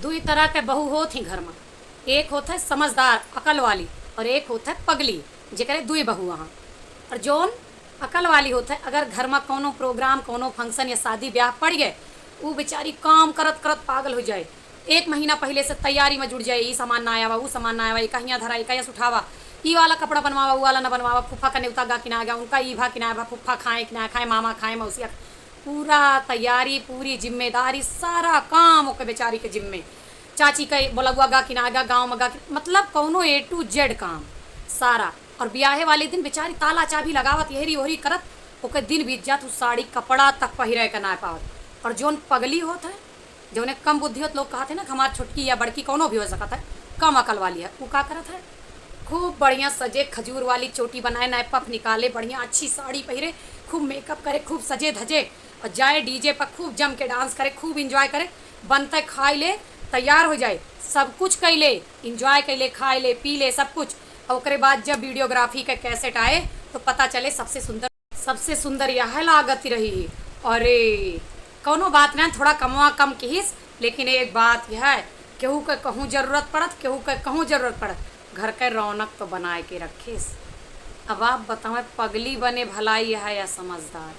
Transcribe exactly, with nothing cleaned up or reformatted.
दुई तरह के बहू होत ही घर मा, एक होत है समझदार, अकल वाली, और एक होत है पगली, जेकरे दुई बहू अहाँ। और जौन अकल वाली होत है, अगर घर मा कौनो program, कौनो function या शादी ब्याह पड़ गए, ऊ बेचारी काम करत करत पागल हो जाए। एक महीना पहिले से तैयारी मा जुट जाए, ई सामान ना आवा, ऊ सामान ना आवा, ई कहिया धरा, ई कहिया से उठावा, ई वाला कपड़ा बनवावा, ऊ वाला ना बनवावा, फूफा का नेवता गा कि ना गा, उनका ई भा कि ना भा, फूफा खाए कि ना खाए, मामा खाए, मौसिया खाए। पूरा तैयारी, पूरी जिम्मेदारी, सारा काम ओके बेचारी के जिम्मे। चाची के बोलौआ गा कि ना गा, गाँव मा गा कि, मतलब कौनो A to Z काम सारा। और बियाहे वाले दिन बेचारी ताला चाबी लगावत, यहरी ओहरी करत, ओके दिन बीत जात, उ साड़ी कपड़ा तक पहिरे के ना पावत। और जौन पगली होत है, जौने कम बुद्धि होत, लोग कहत है ना कि हमार छोटकी या बड़की कौनो भी हो सकत है, कम अकल वाली है, उ का करत है, खूब बढ़िया सजे, खजूर वाली चोटी बनाए, नए puff निकाले, बढ़िया अच्छी साड़ी पहिरे, खूब makeup करे, खूब सजे धजे, और जाए DJ पर खूब जम के dance करे, खूब enjoy करे, बनते खाए ले, तैयार हो जाए, सब कुछ कैले, enjoy कैले, खाए ले, पी ले, सब कुछ। और ओकरे बाद जब videography का cassette आए, तो पता चले सबसे सुंदर, सबसे सुंदर यह लागत रही। अरे, कौनो बात ना, थोड़ा कमवा कम किहिस, लेकिन एक बात यह है, केहू के कहूँ जरूरत पड़त, केहू के कहूँ जरूरत पड़त, घर के रौनक तो बनाए के रखिस। अब आप बतावें, पगली बने भलाई है या समझदार?